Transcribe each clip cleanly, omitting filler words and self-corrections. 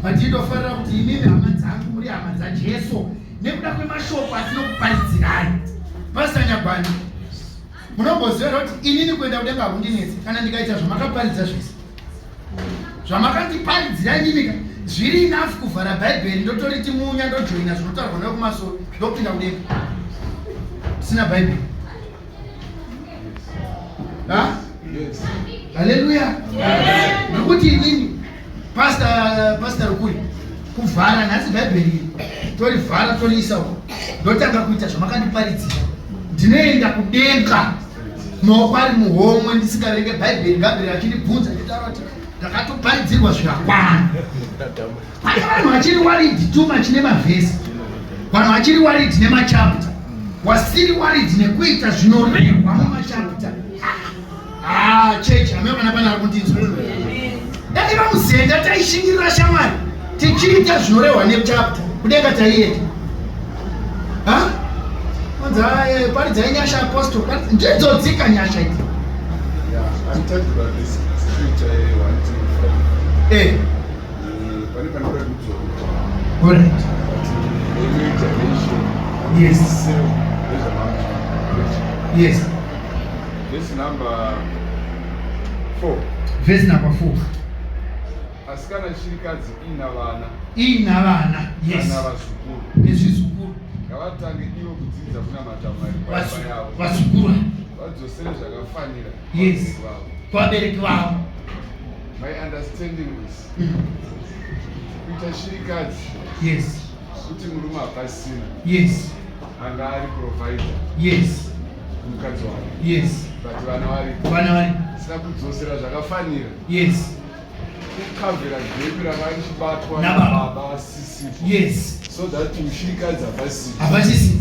But indofarira kuti imimi hama dzangu muri hama dzaJesu nekuda kwemashoko atinokuparidzirai. Pastor Nyagwani, munomboziva here kuti inini kuenda kudenga hakundinetsi kana ndikaita zvamakaparidza zvese. Zvamakandiparidzira inini ka zviri enough kuvhara Bhaibheri ndotoriti munya ndojoina zvinotaurwa nekumasoro ndopinda kudenga. Sina Bhaibheri. Haleluya. Nokuti inini pastor pastor Rukuri kuvhara nhasi Bhaibheri iri torivhara toriisa uko ndotanga kuita zvamakandiparidzira ndinoenda kudenga maoko ari muhomwe ndisingaverenge Bhaibheri Gabriel achindibvunza nditaura kuti ndakatoparidzirwa zvikakwana. Pane vanhu vachiri worried too much nemavhesi, vanhu vachiri worried nemachapter, wasiri worried nekuita zvinorehwa mumachapter. Ah, church, amene pana pana ari kundinzwa. Dai vamuzenda taishingirira shamwari tichiita zvinorehwa nechapter, kudenga taienda. Ha? Kwanza eh, paridzai nyasha apostle, ndidzo dzika nyasha idzi. Yeah, I'm talking about this scripture eh, one thing from Eh. Pane panoda kudzorwa. Alright. Imwe dimension. Yes. Yes. Verse number 4. Verse number 4. Asi kana shirikadzi ina vana. Ina vana. Yes. Kana vazukuru. Nezvizukuru. Ngavatange ivo kudzidza kunamata Mwari paimba yavo. Vazukuru. Vadzosere zvakafanira. Yes. Kuvabereki vavo. My understanding is kuita shirikadzi. Yes. Kuti murume hapasina. Yes. Anga ari provider. Yes. Mukadzi wake. Yes. But vana varipo. Vana varipo. Saka kudzosera zvakafanira. Yes. Kukavhera gepi ranga richibatwa nababa vasisipo. Yes. So that mushirikadzi hapasisi. Hapasisi.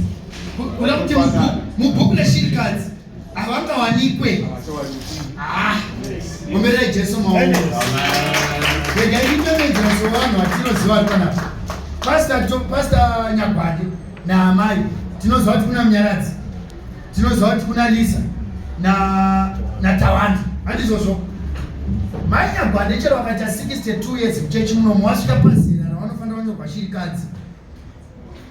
Kuda kuti mubhuku reshirikadzi havangawanikwe. Ah, omberai Jesu maoko. Regai ndipemedzera sevanhu vatinoziva vari panapa. Pastor, Pastor Nyagwande naamai tinoziva kuti kuna Munyaradzi, tinoziva kuti kuna Lisa na naTawanda, handizvozvo? Mai Nyagwande chero vakaita 62 years muchechi munomu wasvika pazera ravanofanira kunyorwa shirikadzi.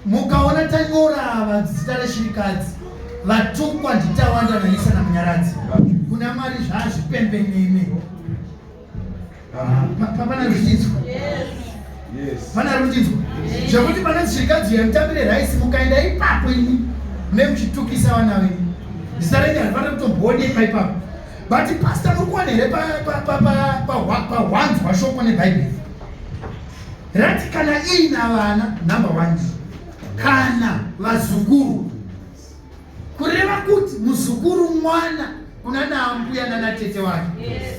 Mukaona tanyora ava zita reshirikadzi vatukwa ndiTawanda naLisa naMunyaradzi. Kuna Mwari zvazvipembenene. Pana ruchidzwa. Pana ruchidzwa. Zvekuti pane shirikadzi yamutambire raisi mukaenda ipapo imi mune muchitukisa vana venyu. Zita renyu harifanira kutomboonekwa ipapo. But pastor muri kuwana here pahwanzwa shoko neBhaibheri? Rati kana iina vana number one kana vazukuru, kureva kuti muzukuru mwana kuna naambuya nanatete wake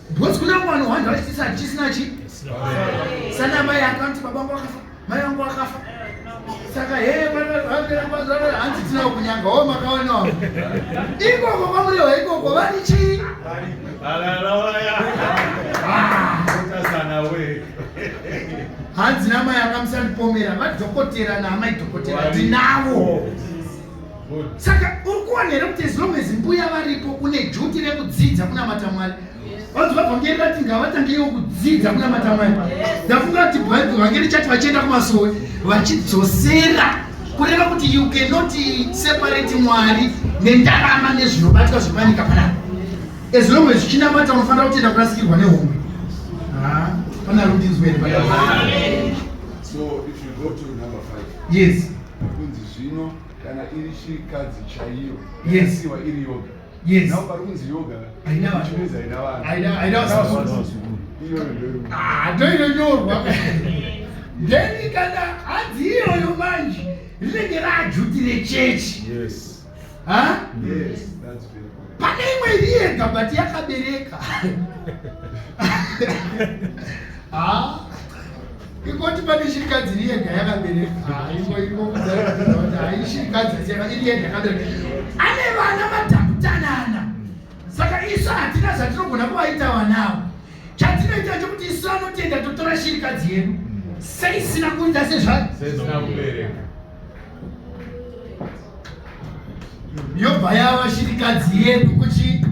because kuna mwana wanhu vachitisa chisina chi sana mai akanti baba vangu vakafa mai vangu vakafa saka hee hanzi tinawo kunyanga wo makaonawo ikoko kwamurehwa ikoko vari chii Hanzi namai akamusandipomera vadhokotera naamai dhokotera tinavo. Saka uri kuona here kuti as long as mbuya varipo une duty rekudzidza kunamata Mwari. Vanzi vavhangeri vati ngavatange ivo kudzidza kunamata Mwari. Ndafunga kuti vhangeri chati vachienda kumasowe vachidzosera kureva kuti you cannot separate Mwari nendarama nezvinobatwa zvepanyika panapa. As long as uchinamata unofanira kutenda kurasikirwa nehomwe. Ah, pana rundinzwe here pana? So if you go to number 5. Yes. Kunzi zvino kana iri shirikadzi chaiyo. Yes. Iwa iri yoga. Yes. Now pari kunzi yoga. Haina vanhu. Chinezi haina vanhu. Haina haina vazukuru. Iyoyo ndoyo. Ah, ndoinonyorwa. Then kana hanzi iyoyo manje rinenge rajuti rechechi. Yes. Ha? Yes, that's very good. Pane imwe iri yega but yakabereka. Ha? Ikoti pane shirikadzi iri yega yakabereka. Ha, iko iko kuti hai shirikadzi asi iri yega yakabereka. Ane vana matakutanana. Saka isu hatina zvatinogona kuvaita vanawo. Chatinoita chokuti isu anotenda totora shirikadzi yedu. Seisina kuita sezva seisina kubereka. Yobva yava shirikadzi yedu kuchi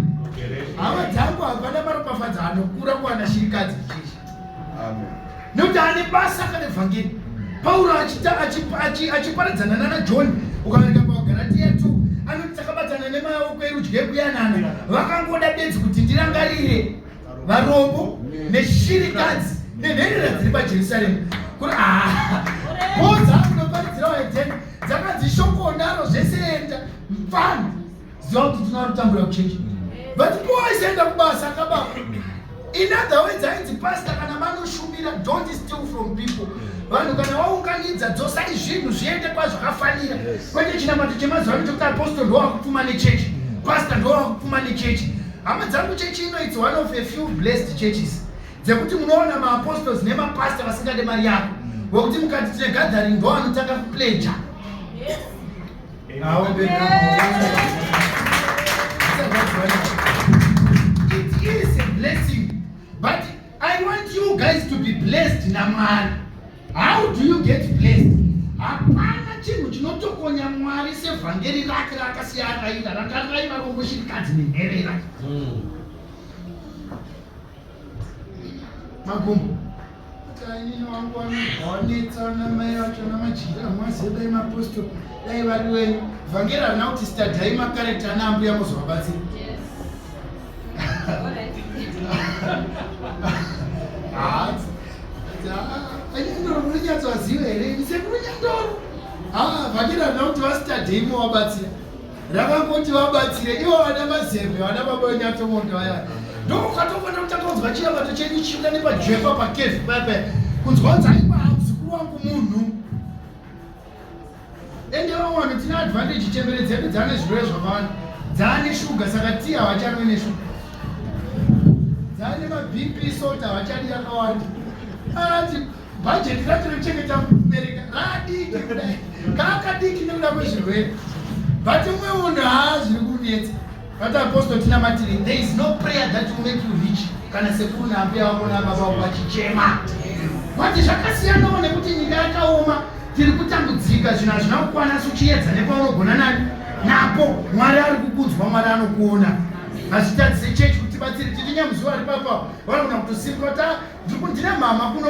hama dzangu hapana maropafadzo anokura kuwana shirikadzi chichi. Nekuti ane basa kana vhangeri. Pauro achiparadzana nana John, ukaverenga paGaratia 2, anoti takabatana nemaoko erudyi ekuyanana, vakangoda bedzi kuti ndirangarire varombo neshirikadzi nenherera dziri paJerusarema. Kuri ah, bhodza unoparidzira waedheni dzakanzi shoko naro zvese enda mfana ziva kuti tinarutambura kuchechi but poaisaenda kubasa akaba. In other words, ainzi pastor kana vanoshumira, don't steal from people. Vanhu kana waunganidza, dzosai zvinhu zviende kwazvakafanira, kwete chinamato chemazuva ano chekuti apostle ndowakupfuma nechechi, pastor ndowakupfuma nechechi. Hama dzangu, chechi ino, it's one of a few blessed churches dzekuti munoona maapostles nemapastor vasingade mari yako, wekuti mukati tine gathering, ndo anotanga kupledger. Awe, it is a blessing, but I want you guys to be blessed naMwari. How do you get blessed? Hapana chinhu chinotokonya Mwari sevhangeri rake raakasiya araira, rakaraiva romboshirikadzi nenherera. Magumbo tainini wangu wanetsa namai vacho namajira mwazive, dai mapostori dai vari wenyu. Vhangeri harina kuti studyai macharacter ana ambuya mozovabatsira. Anyandoro munonyatsovaziva here, sekuru Nyandoro? Vhangeri harina kuti vastudyei movabatsira, rakangoti vabatsire ivo vana mazembe, vana baba venyatomondo vaya. Ndokukatofanira kutanga kunzwa chiyamato chenyu chiuya nepajepa pakevhi paya paya, kunzwa kunzi aiwa, muzukuru wangu munhu. Ende vamwe vanhu tine advantage, chembere dzedu dzane zvirwere zvakawanda, dzaane shuga, saka tii havachanwe neshuga, dzaane maBP, salt havachadi yakawanda. Ati bhajeti racho rekuchengeta kubereka radiki kudai, kaakadiki nekuda kwezvirwere, but umwe munhu haa, zviri kunetsa. But apostle tinamatiri, there is no prayer that will make you rich kana sekuru naambuya vako nababa vako vachichema. But zvakasiyanawo nekuti nyika yakaoma, tiri kutambudzika, zvinhu hazvina kukwana. Suchiedza nepaunogona nani napo. Mwari ari kukunzwa, Mwari anokuona. Hazvitadzise chechi kuti tibatsire. Titi nyamuzuva ari papa vanogona kutosimuka kuti ndine mhama kuno.